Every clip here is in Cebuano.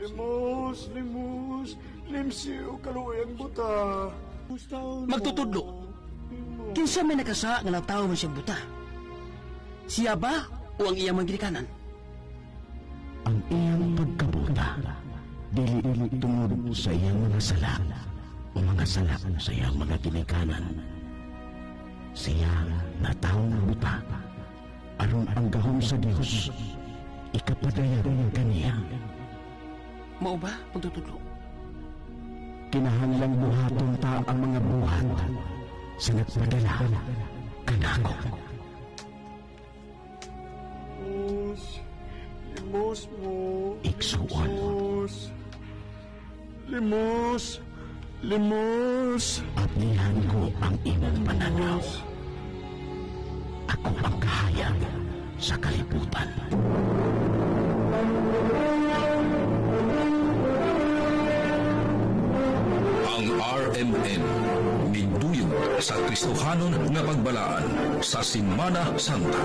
Limos, limos, limsiw kaluoy ang buta. Magtutudlo, kinsa may nakasa nga natawo man siyang buta? Siya ba o ang iyang mga ginikanan? Ang iyang pagkabuta dili tungod sa iyang mga sala o mga sala sa iyang mga ginikanan. Siya natawo nga buta aron ang gahom sa Dios ikapadayag kaniya. Mao ba, magtutudlo? Kinahanglang buhaton ta ang mga buhat sa nagpadala kanako. Limos, limos mo. Igsuon. Limos, limos, limos. Ablihan ko ang imong pananaw. Ako ang kahayag sa kalibutan. Ang RMN ninduyog sa Kristohanon nga pagbalaan sa Semana Santa.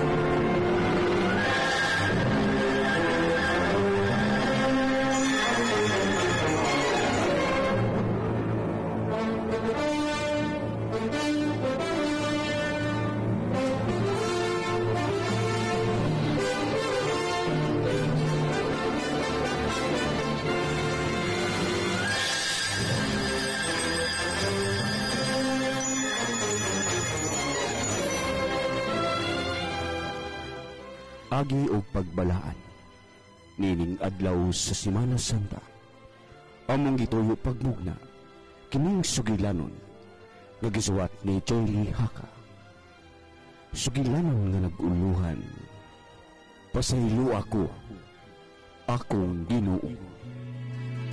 Agi og pagbalaan nining adlaw sa Semana Santa, among gituyo pagmugna kining sugilanon nga gisuwat ni Joely Haka. Sugilanon nga nag-uluhan, pasaylo ako, akong Ginoo.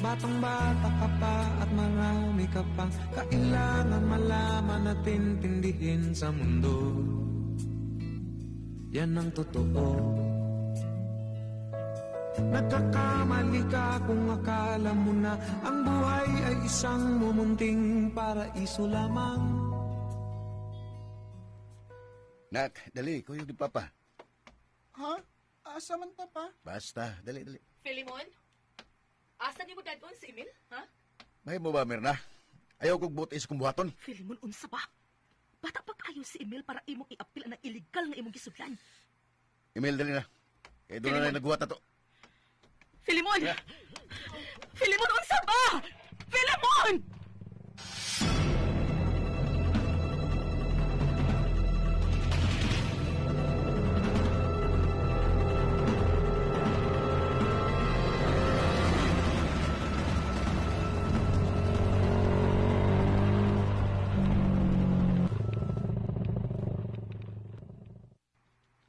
Batang bata ka pa at marami ka pang kailangan malaman at intindihin sa mundo. Yan ang totoo. Nagkakamali ka kung akala mo na ang buhay ay isang mumunting paraiso lamang. Nak, dali, kuyo di papa. Ha? Asa man ta pa? Basta, dali, dali. Filimon? Asa ni mo dadon si Emil? Ha? May mo ba, Mirna? Ayaw kong butis kong buhaton. Filimon, unsa ba? Bata pa kayo si Emil para imong iapil ang illegal nga imong gisudlan. Emil, dali na. Kaya doon na Filimon. nagbuhat na to. Filimon! Filimon, unsa ba? Filimon!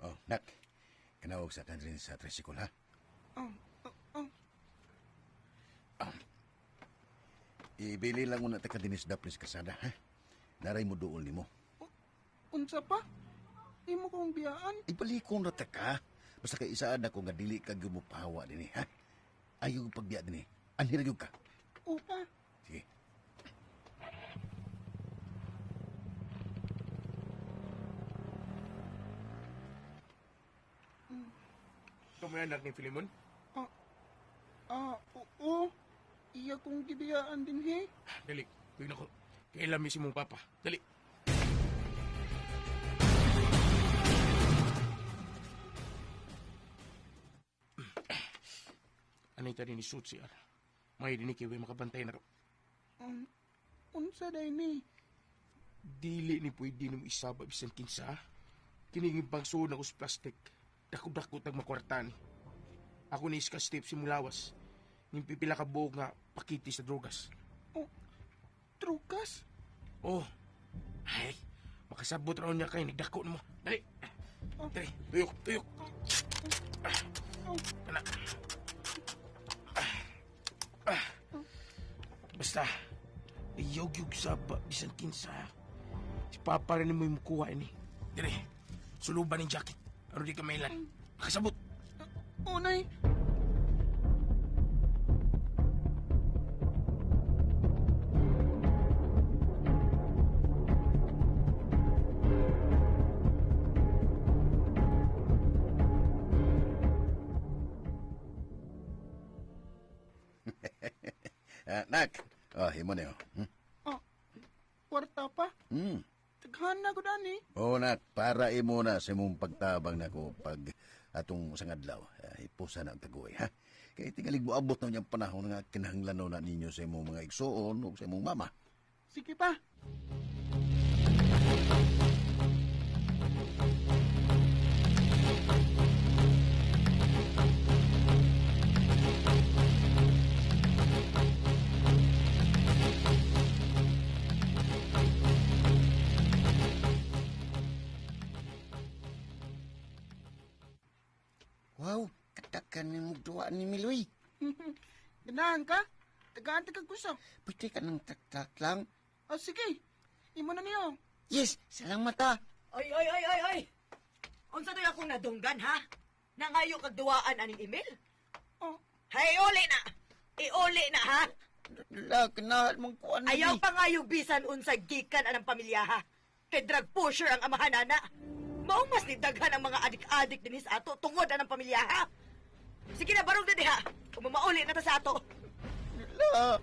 Oh, nak. Kanawag sa tanrin sa tricycle, ha? Oh, oh, oh. Ibili lang muna ta ka dinis daplis kasada, ha? Naray mo dool nimo. Unsa pa? Imo kong biyaan? Ibalikong na ta ka. Basta kay isaan ako nga dili ka gumupawa dinhi, ha? Ayaw pagbiya dinhi. Anhi ra gyud ka. Upa. Sige. Ikaw mo anak ni Filimon? Oo. Iya kong gibiyaan din, he. Dali, tuwing ako. Kailan mi si mong papa. Dali. Anay ta din ni suit siya. May din ni kiwi makabantay na ko. Unsa day ni? Dili ni pwede nimo isaba bisan kinsa. Kiniging bangso na ko sa plastic. Dako-dako tag makwarta ni. Ako ni iska step simulawas. Ning pipila ka buog nga pakiti sa drogas. Oh, drugas? Oh. Ay, makasabot raw niya kay nagdako nimo. Dali. Dali, tuyok, tuyok. Kana. Basta, iyog-yog saba bisan kinsa. Si Papa rin mo yung mukuha ini. Dali, suluban ng jacket. Ano di ka mailan? Makasabot. Unay. Ah, nak. Oh, himo niyo. Hmm? Oh, kwarta pa. Taghan na ko dani. Oh, nak, para imo na sa imong pagtabang nako pag atong sa adlaw. Ipusa na ang tagoy, ha? Kay tingalig mo abot na niyang panahon nga kinahanglan na ninyo sa imong mga igsuon ug sa imong mama. Sige pa. Wow, katakan ni mong duwa ni Miloy. Ganahan ka? Tagaan ta kag kusa. Pwede ka ng taktak lang. Oh, sige. Imo na niyo. Yes, salamat ah. Oy, oy, oy, oy, oy! Unsa to'y akong nadunggan, ha? Nangayo kag duwaan aning email? Oh. Hey, uli na! Iuli na, ha? La, kanahan mong kuan ni. Ayaw pa nga yung bisan unsa gikan anang pamilya, ha? Kay drug pusher ang amahan, ana. Mao mas nidaghan ang mga adik-adik dinhi sa ato tungod anang pamilya, ha? Sige na, barog na diha. Kung mamauli na ta sa ato. La.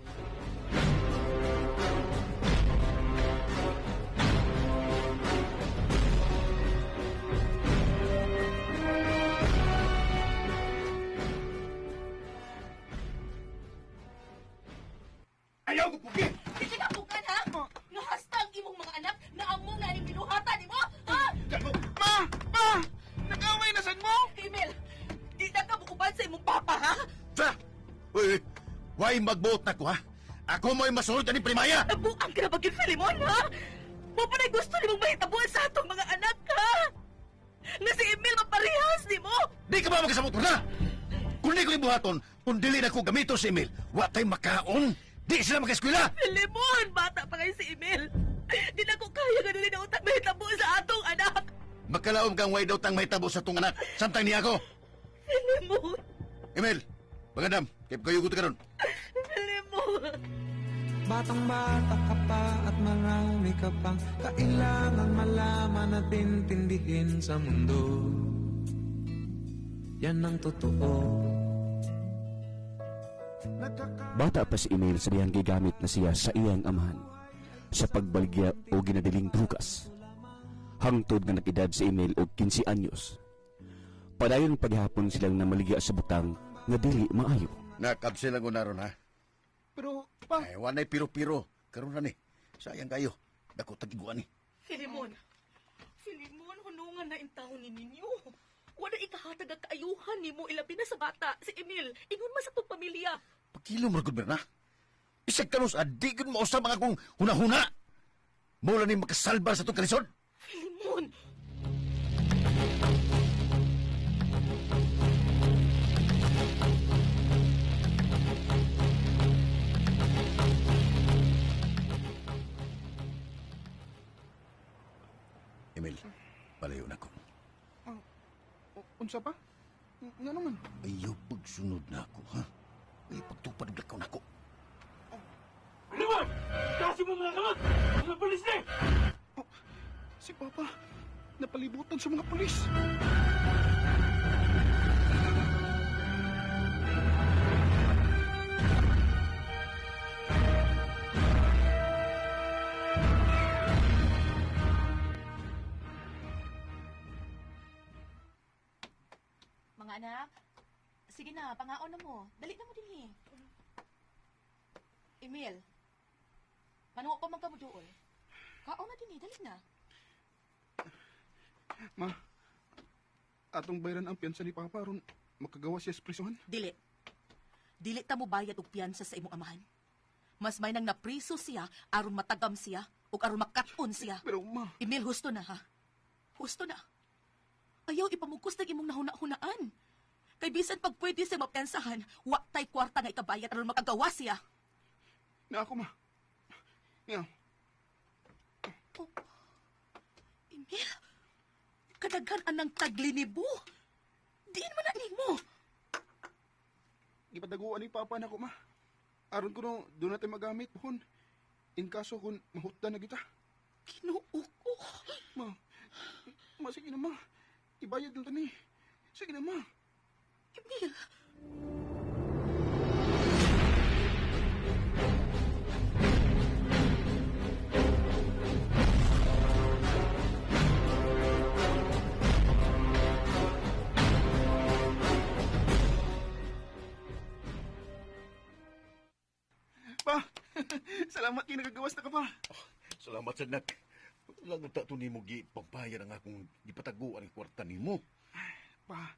Ayaw ko pugi! Hindi ka bukan, ha? Nahasta ang imong mga anak na amo na aning binuhatan nimo, ha? Ma! Ma! Nag-away na sad mo? Emil, di na ka bukuban sa imong papa, ha? Sa! Uy, uy, why magbuot na ko, ha? Ako mo'y masunod ani primaya. Nabuang ka na ba gyud, Filimon, ha? Mo pa na gusto nimong mahitabuan sa atong mga anak, ha? Nga si Emil maparehas nimo. Di ka ba magkasabot na? Kung di ko ibuhaton, kung dili na ko gamito si Emil, wa tay makaon. Di sila makaeskwela. Filimon, bata pa kayo si Emil. Di na ko kaya nga dili na utang mahitabo sa atong anak. Makalaom kang way daw tang mahitabo sa tong anak. Samtang niya ako. Filimon, Emil, magandam. Kaya kayugot ka ron. Filimon. Batang bata ka pa at marami ka pang kailangang malaman at intindihin sa mundo. Yan ang totoo. Bata pa si Emil sa diyang gigamit na siya sa iyang amahan sa pagbaligya o ginadiling drugas. Hangtod nga nakidad si Emil og 15 anyos. Padayon paghapon silang namaligya sa butang nga dili maayo. Nakabsel ang naron, ha? Pero, pa, Ay, wanay piro-piro. Karon na ni. Sayang kayo. Dako tagiguan ni. Filimon, Filimon, hunungan na intawon ni ninyo. Wala ikahatag ang kaayuhan nimo ilabi na sa bata, si Emil. Ingon man sa itong pamilya. Pagkilom ra gud na. Isag kanos adigod mo sa mga kong hunahuna. Mula ni makasalba sa itong kalisod. Filimon, Emil, palayo na ko. Unsa pa? Nga naman. Ayaw pagsunod na ako, ha? Ay, pagtupad og lakaw na ako. Limon! Kasi mo mga kamot! Mga pulis na! Oh, si Papa, napalibutan sa mga pulis. Mga anak, sige na, pangaon na mo. Dali na mo din eh. Emil, paano pa man ka mo doon? Kaon na din eh, dali na. Ma, atong bayran ang piyansa ni Papa aron makagawa siya sa prisuhan. Dili. Dili ta mo bayad og piyansa sa imong amahan. Mas may nang napriso siya aron matagam siya ug aron makat-on siya. Pero ma, Emil, husto na ha. Husto na. Ayaw ipamugkos ng imong nahuna-hunaan. Kay bisan pag pwede siya mapiyansahan, wa tay kwarta nga ikabayad aron makagawa siya. na ako ma. Nga, Oh. Emil, kadaghan anang taglinibo. Diin man na nimo. gipadaguan ni Papa nako ma. Aron ko no, doon natin magamit pohon. In kaso kung mahutdan na kita. Ginoo ko. Ma, ma sige na ma. Ibayad lang tani. Sige na ma. Emil. Salamat kay nagagawas na ka pa. Oh, salamat sa nak. Lang ang tato nimo gi pampayan ang akong gipataguan ang kwarta nimo. Pa,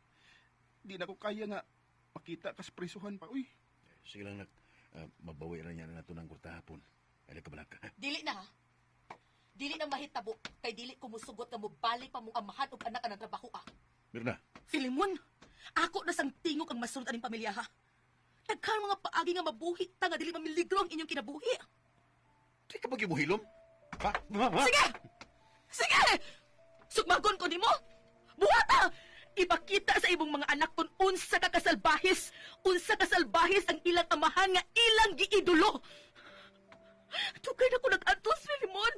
di na ko kaya nga makita ka sa prisuhan pa, uy. Sige lang nak, mabawi ra niya na nato ng kwarta hapon. Ay ka balaka. Dili na ha. Dili na mahitabo kay dili ko musugot nga mobalik pa mong amahan ug anak anang trabaho ah. Mirna, Filimon, ako na sang tingog ang masunod aning pamilya ha. Daghan mga paagi nga mabuhi ta nga dili mamiligro ang inyong kinabuhi. Di ka ba gibuhilom? Ha? Ha? Ha? Sige! Sige! Sugmagon ko nimo. Buhata! Ipakita sa imong mga anak kung unsa ka kasalbahis, unsa ka salbahis ang ilang amahan nga ilang giidolo. Dugay na ko nag-antos, Filimon.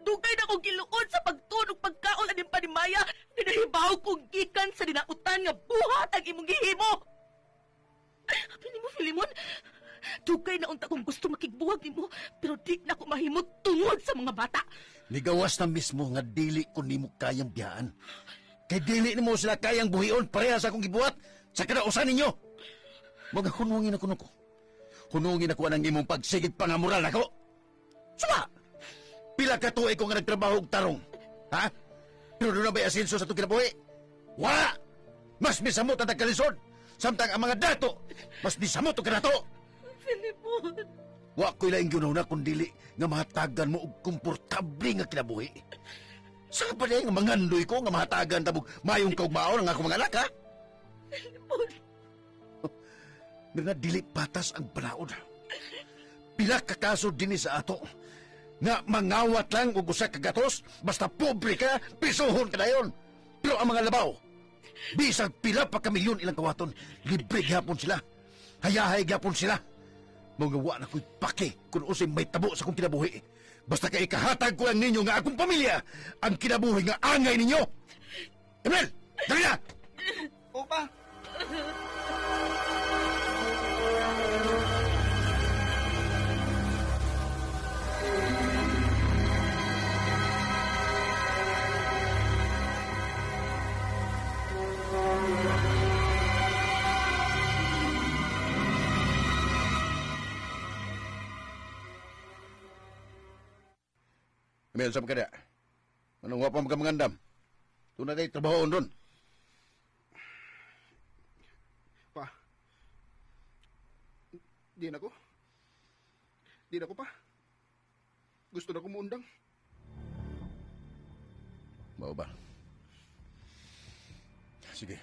Dugay na ko giluod sa pagtunog pagkaon aning panimaya, ninahibaw kong gikan sa dinautan nga buhat ang imong gihimo. Abi nimo, Filimon, dugay na unta kong gusto makigbuwag nimo, pero di na ko mahimo tungod sa mga bata. Nigawas na mismo nga dili ko nimo kayang biyaan. Kay dili nimo sila kayang buhion pareha sa akong gibuhat sa kadausan ninyo. Mga hunungin ako nako. Hunungin ako ang imong pagsigig pangamoral nako. Suma! Pila ka tuig ko nga nagtrabaho og tarong. Ha? Pero doon na ba'y asenso sa itong kinabuhi? Wala! Mas misamot ang tagkalisod. Samtang ang mga dato, mas misamot ang kanato. Filimon. Wa ko'y laing ginaw na kung dili nga mahatagan mo og komportable nga kinabuhi. Saan pa niya nga mangandoy ko nga mahatagan tabog mayong kaugmaon ang akong mga anak, ha? Filimon. Nga dili patas ang balaod. Pila ka kaso dinhi sa ato nga mangawat lang og usa ka gatos, basta pobre ka, pisuhon ka dayon. Pero ang mga labaw, bisag pila pa ka milyon ilang kawaton, libre gyapon sila. Hayahay gyapon sila. Mga wa na ko'y pake kung usay may tabo sa akong kinabuhi. Basta kay ikahatag ko lang ninyo nga akong pamilya ang kinabuhi nga angay ninyo. Emil, dali na! Opa! Emil, saan ka na? Anong wapa mo ka mangandam? Doon na tayo trabahoon doon. Pa. Di na ko. Di na ko pa. Gusto na ko muundang. Mao ba? Sige.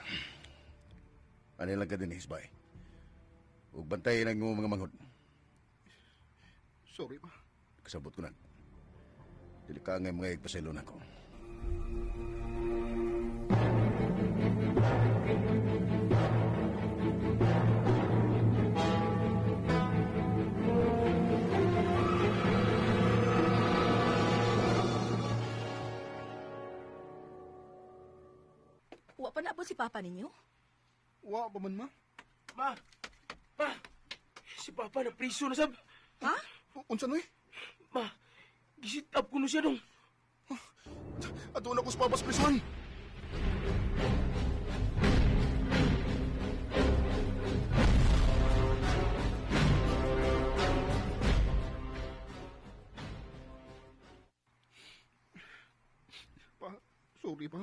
Ano lang ka din, Hisbay. Huwag bantayin ang imong mga manghod. Sorry pa. Kasabot ko na. Dili ka nga mga igpaselo na ko. Wa pa na si Papa ninyo? Wa pa man, ma. Ma! Ma! Si Papa na priso na sab. Ha? Unsa noy? Ma, gisit up ko na siya dong. Ato na ko sa papas prisuhan. Pa, sorry pa.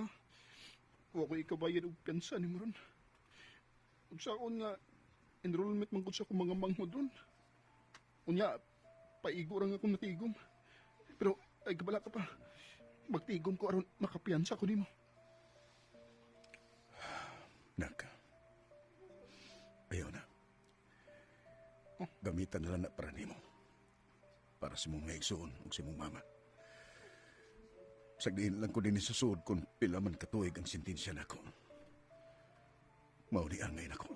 Wa ko ikabayad og piyansa ni ron. Ug saon nga enrollment man gud sa akong mga manghod ron. Unya, paigo ra nga akong natigom. Pero ay kabala ka pa. Magtigom ko aron makapiyansa ko nimo. Nak. Ayaw na. Gamitan na lang na para nimo. Para sa mong maigsoon ug sa mong mama. Sagdiin lang ko din sa suod kung pila man katuig ang sentensya nako. Mao ni angay nako.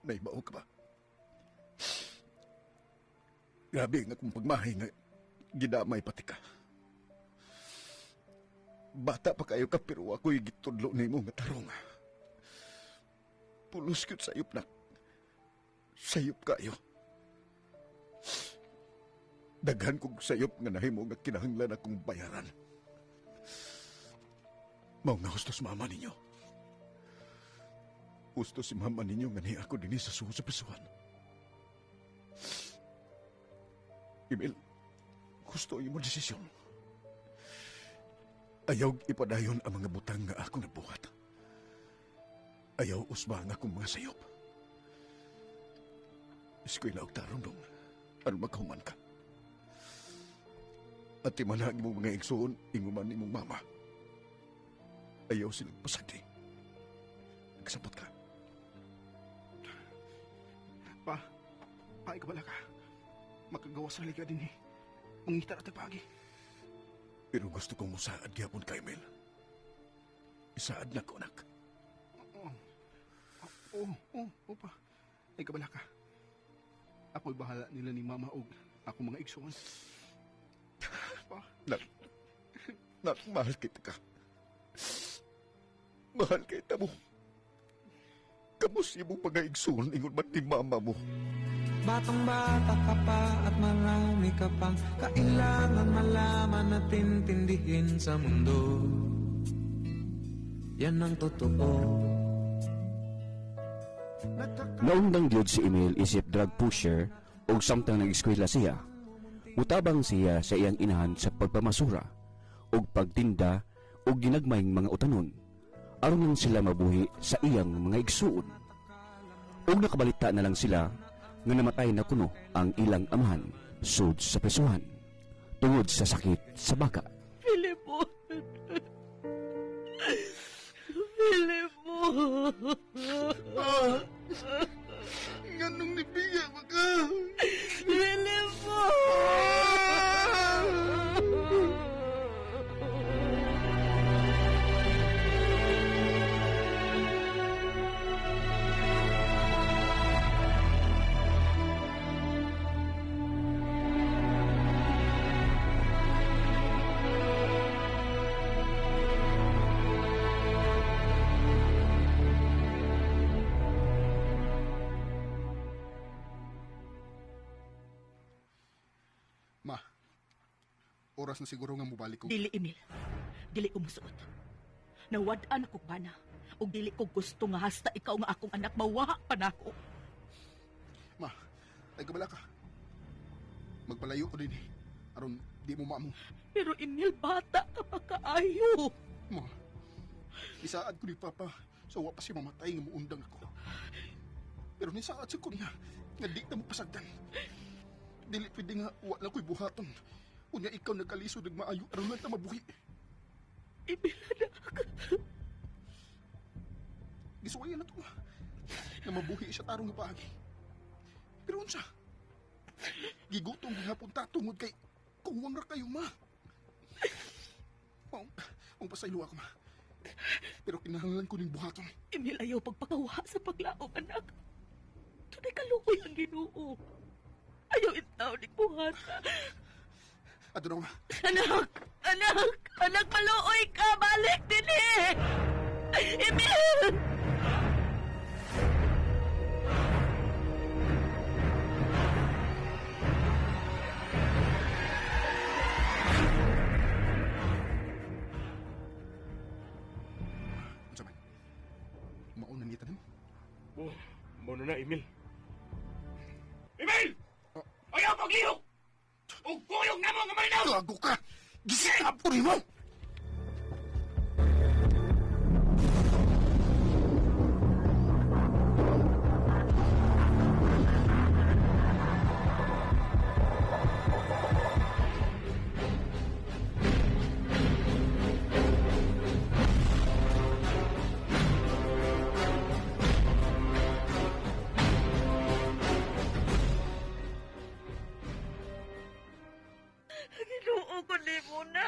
Naibao ka ba? Grabe nga akong pagmahay nga gidamay pati ka. Bata pa kayo ka pero ako'y gitudlo nimo nga tarong. Pulos gyud sayop na. Sayop kayo. Daghan kong sayop nga nahimo nga kinahanglan akong bayaran. Mao nga hustos mama ninyo. Gusto si mama ninyo nga niya ako dinhi sa suho sa prisuhan. Emil, gusto ang imong desisyon. Ayaw ipadayon ang mga butang nga akong nabuhat. Ayaw usba ang akong mga sayop. Eskwela og tarong dong, aron magkahuman ka. At timana ang imong mga igsoon, ingon man imong mama. Ayaw silang pasagdi. Nagsabot ka. Pa, ikaw ka. Makagawa sa liga din eh. Mangita na tagpagi. Pero gusto kong musaad gyapon ka, Emil. Isaad na ko, anak. Oo, pa. Ay, kabala ka. Ako'y bahala nila ni Mama og ako mga igsoon. Pa. Nak, mahal kita ka. Mahal kita mo. Kamus imong mga igsoon, ingon man ni mama mo. Batang bata ka pa at marami ka pang kailangan malaman at intindihin sa mundo. Yan ang totoo. Naundang gyud si Emil isip drug pusher ug samtang nag-eskwela siya, mutabang siya sa iyang inahan sa pagpamasura ug pagtinda og ginagmayng mga utanon aron lang sila mabuhi sa iyang mga igsuon. Ug nakabalita na lang sila nga namatay na kuno ang ilang amahan sud sa presuhan tungod sa sakit sa baka. Filemon! Filemon! Nganong nibiya ba ka? Filemon! Ma, oras na siguro nga mubalik ko. Dili, Emil. Dili ko musuot. Nawad-an ako bana. Ug dili ko gusto nga hasta ikaw nga akong anak mawaha pa nako. Ma, ay kabala ka. Magpalayo ko din eh. Aron di mo maamo. Pero Emil, bata ka pa kaayo. Ma, isaad ko ni Papa sa wa pa siya mamatay nga muundang ako. Pero nisaad sa ko niya nga di na mo pasagdan. Dili pwede nga wa lang ko'y buhaton. Unya ikaw nagkalisod nagmaayo aron lang ta mabuhi. Emil, anak. Gisuwayan na to. Nga mabuhi siya tarong nga paagi. Pero unsa? Gigutom gihapon ta tungod kay kuwang ra kayo, ma. Maong pasaylo ako, ma. Pero kinahanglan ko ning buhaton. Emil, ayaw pagpakawa sa paglaom, anak. Tunay kaluoy ang Ginoo. Ayaw intaw ni buhata. Ato na, ma. Anak! Anak! Anak, maluoy ka! Balik din eh! Emil! Unsa man? Mauna niya tanan mo? Oh, mauna na, Emil. Emil! Ayaw paglihok! Ug kuyog na mo nga malinaw! Gago ka! Gising up ko nimo! Ginoo ko nimo na.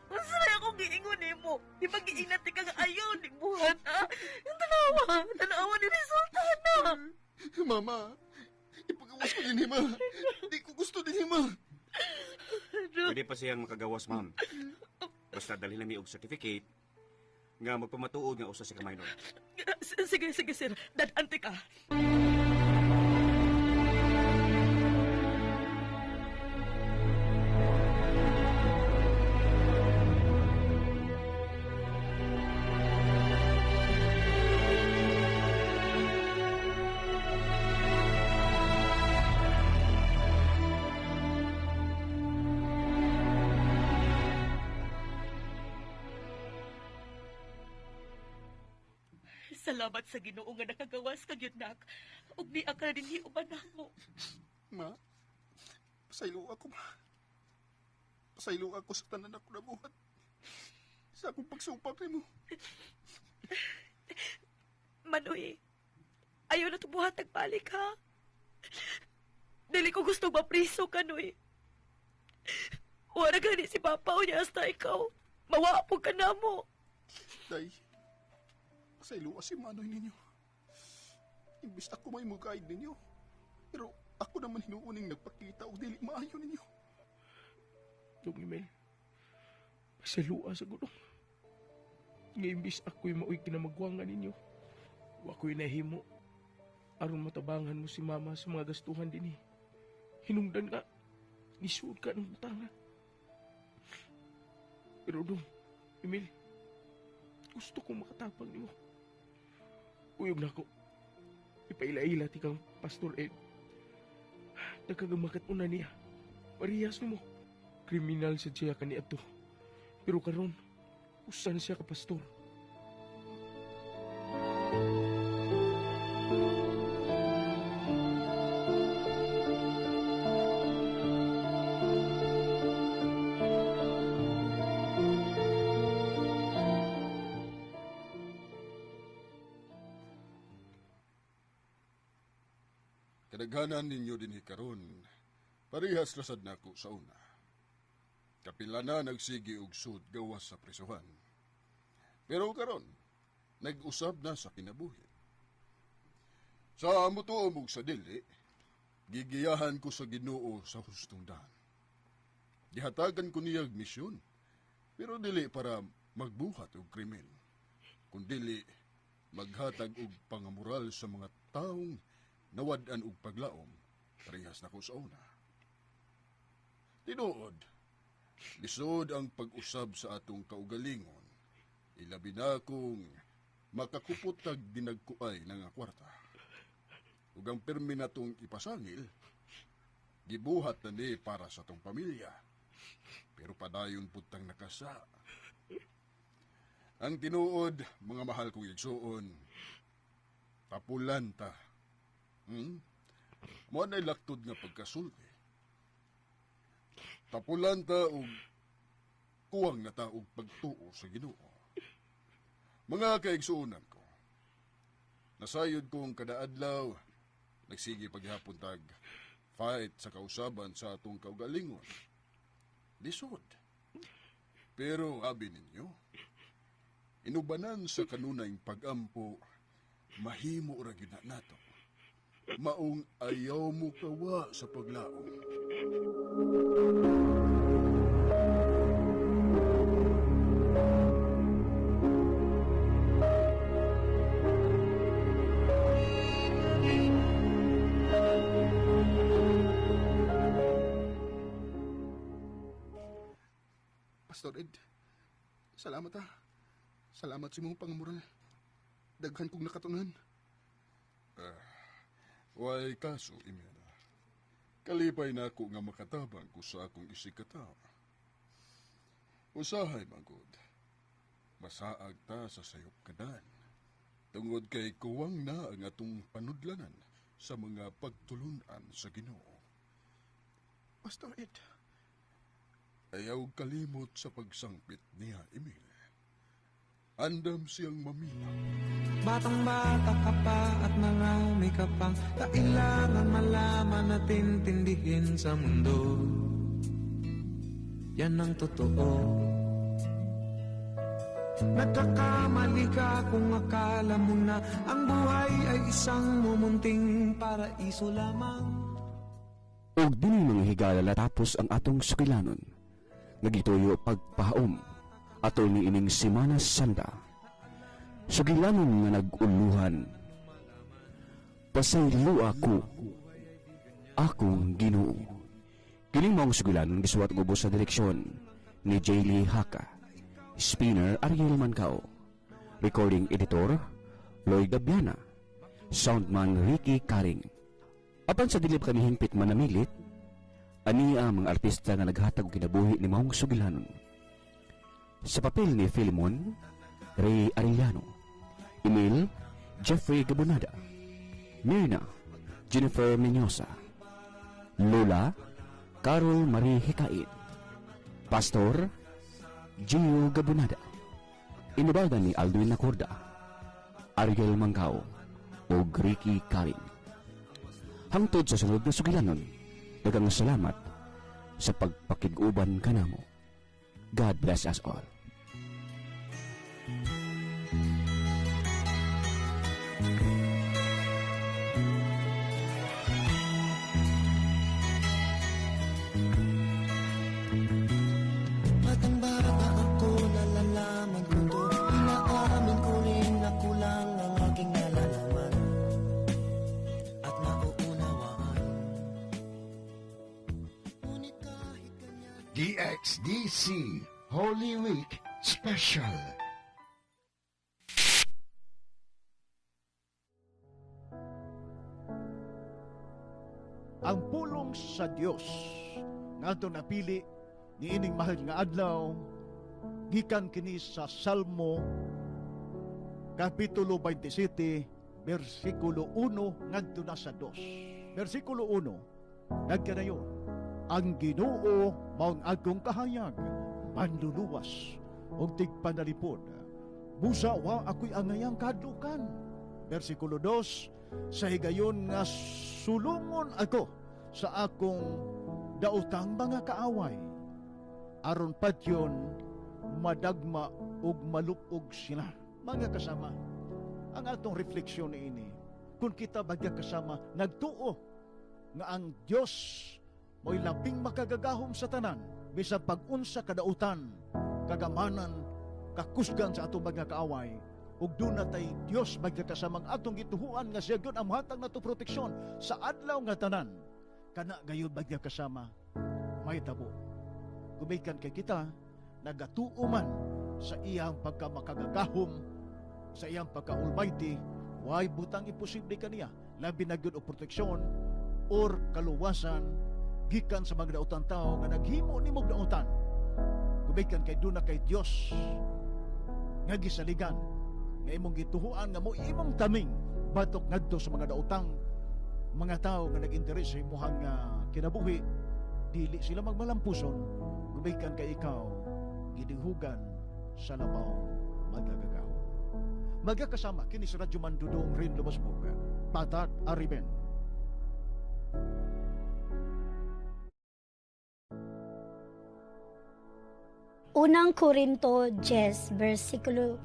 Unsa na akong giingon nimo? Di ba giinat ka nga ayaw ni buhat ha? Tanawa, tanawa ni resulta na. Mama, ipagawas ko din ma. Di ko gusto din ma. Pwede pa siyang makagawas, ma'am. Basta dalhin na mi og certificate nga magpamatuod nga usa sa ka minor. Sige, sige, sir. Dadante ka. Salamat sa Ginoo nga nakagawas ka gyud nak. Ug niya ka na dinhi uban nako. Ma, pasaylo ako, ma. Pasaylo ako sa tanan ako nabuhat. Sa akong pagsupak nimo. Manoy, ayaw na tubuhat nagbalik ha. Dili ko gusto mapriso ka, Noy. Wala gani si Papa o niya hasta ikaw. Mawapog ka na mo. Day, pasaylo si Manoy ninyo. Imbis ako may mugaid ninyo. Pero ako naman hinuuning nagpakita og dili maayo ninyo. Dong Emil, pasayloa sa gulong. Nga imbis ako'y maoy kinamagwangan ninyo, wa ko'y nahimo aron matabangan mo si Mama sa mga gastuhan dinhi. Hinungdan ka, nisuod ka ng butangan. Pero dong, Emil, gusto kong makatabang nimo. Uyog na ako. Ipaila-ila ti kang Pastor Ed. Nagkagamakat una niya. Parehas nimo. Kriminal sa siya kaniadto. Pero karon, usan siya ka pastor. Kadaghanan ninyo dinhi karon, parehas rasad nako sa una. Kapila na nagsigi og sud gawas sa prisuhan. Pero karon, nag-usab na sa kinabuhi. Sa mutuo mog sa dili, gigiyahan ko sa Ginoo sa hustong daan. Gihatagan ko niyag misyon, pero dili para magbuhat og krimen, kundili maghatag og pangamoral sa mga taong nawad-an og paglaom, parehas nako sa una. Tinuod, lisod ang pag-usab sa atong kaugalingon, ilabi na kung makakupot tag dinagkuay na nga kwarta. Ug ang pirmi natong ipasangil, gibuhat na ni para sa atong pamilya. Pero padayon pud tang nakasa. Ang tinuod, mga mahal kong igsuon, tapulan ta. Mo na'y laktod nga pagkasulti. Tapulan ta og kuwang na ta og pagtuo sa Ginoo. Mga kaigsuonan ko, nasayod kong kadaadlaw, nagsige paghapon tag fight sa kausaban sa atong kaugalingon. Lisod. Pero abi ninyo, inubanan sa kanunay pag-ampo, mahimo ra gyud na nato. Maong ayaw mo kawa sa paglaom. Pastor Ed, salamat ha. Salamat sa imong pangamoral. Daghan kong nakatunan. Way kaso, Imena. Kalipay na ako nga makatabang ko sa akong isikataw. Usahay, magod. Masaag ta sa sayop kadan. Tungod kay kuwang na ang atong panudlanan sa mga pagtulunan sa Ginoo. Pastor Ed. Ayaw kalimot sa pagsangpit niya, Emil. Andam siyang maminaw. Batang-bata ka pa at marami ka pang kailangan malaman at intindihin sa mundo. Yan ang totoo. Nagkakamali ka kung akala mo na ang buhay ay isang mumunting paraiso lamang. Og dini mga higala natapos ang atong sukilanon. Nagituyo pagpahaom atol ni ining Semana Santa. Sugilanon nga nag-uluhan. Pasaylo ako, akong Ginoo. Kining maong sugilanon gisuwat og ubos sa direksyon ni Jaylee Haka. Spinner Ariel Mancao. Recording editor Lloyd Gabiana. Soundman Ricky Karing. Apan sa dilip kami hingpit manamilit, aniya ang mga artista nga naghatag og kinabuhi ni maong sugilanon. Sa papel ni Filemon, Ray Arellano. Emil, Jeffrey Gabonada. Mirna, Jennifer Menyosa. Lola, Carol Marie Hikain. Pastor, Gio Gabonada. Inubalda ni Aldwin Nacorda, Ariel Mangkao, o Ricky Karin. Hangtod sa sunod na sugilanon, daghang salamat sa pagpakig-uban kanamo. God bless us all. Batang bata ako, nalalaman ko to. Inaamin ko rin na kulang ang aking nalalaman at nauunawaan. Ngunit kahit ganyan, DXDC Holy Week Special. Ang pulong sa Dios nga atong napili niining mahal nga adlaw gikan kini sa Salmo kapitulo 27 bersikulo 1 ngadto na sa 2. Bersikulo 1 nagkanayon, ang Ginoo mao ang akong kahayag, manluluwas ug tigpanalipod. Busa wa ako'y angayang kahadlukan. Bersikulo 2, sa higayon nga sulungon ako sa akong daotang mga kaaway, aron patyon madagma ug malupog sila. Mga kasama, ang atong refleksyon niini, kung kita bagya kasama nagtuo nga ang Dios mo'y labing makagagahom sa tanan, bisan pag-unsa kadautan, kagamanan, kakusgan sa atong mga kaaway, ug doon na tay Dios magkakasamang atong gituhuan nga siya gyud ang mohatag nato proteksyon sa adlaw nga tanan. Kana gayud magkakasama may tabo. Gumikan kay kita nagatuo man sa iyang pagkamakagagahom, sa iyang pagka-almighty, way butang imposible kaniya, labi na gyud og proteksyon or kaluwasan gikan sa mga dautan tao nga naghimo nimog dautan. Gumikan kay doon na kay Dios nga gisaligan, nga imong gituhuan nga mo imong taming batok ngadto sa mga daotang mga tao nga nag-interes sa imuhang kinabuhi, dili sila magmalampuson. Gumikan kay ikaw gidinghugan sa labaw magagagahom. Magkakasama kini sa Radyo Mandudong Rin Lumasbog, Patak Ariben. Unang Korinto 10, versikulo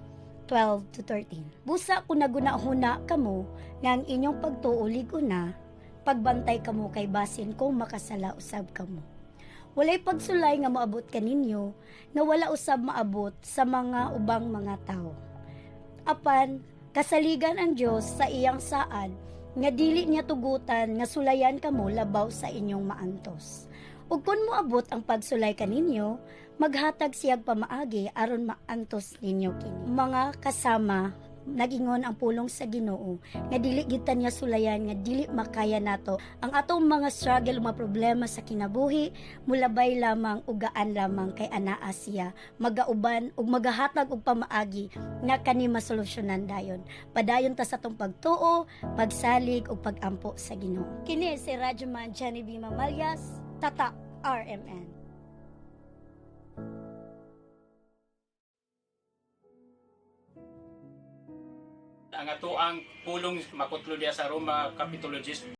12 to 13. Busa kung naguna-huna kamo nga ang inyong pagtuo lig-una, pagbantay kamo kay basin kung makasala usab kamo. Walay pagsulay nga moabot kaninyo nga wala usab maabot sa mga ubang mga tawo. Apan kasaligan ang Dios sa iyang saad nga dili niya tugutan nga sulayan kamo labaw sa inyong maantos. Ug kun moabot ang pagsulay kaninyo, maghatag siyag pamaagi aron maantos ninyo kini. Mga kasama, nagingon ang pulong sa Ginoo nga dili gyud ta niya sulayan, nga dili makaya nato ang atong mga struggle, mga problema sa kinabuhi, mulabay lamang ug gaan lamang kay anaa siya magauban ug magahatag og pamaagi nga kani masolusyonan dayon. Padayon ta sa atong pagtuo, pagsalig ug pagampo sa Ginoo. Kini si Radyoman Jenny B. Mamalyas, Tatak RMN. Ang atoang pulong makutlo diya sa Roma Kapitulo 10.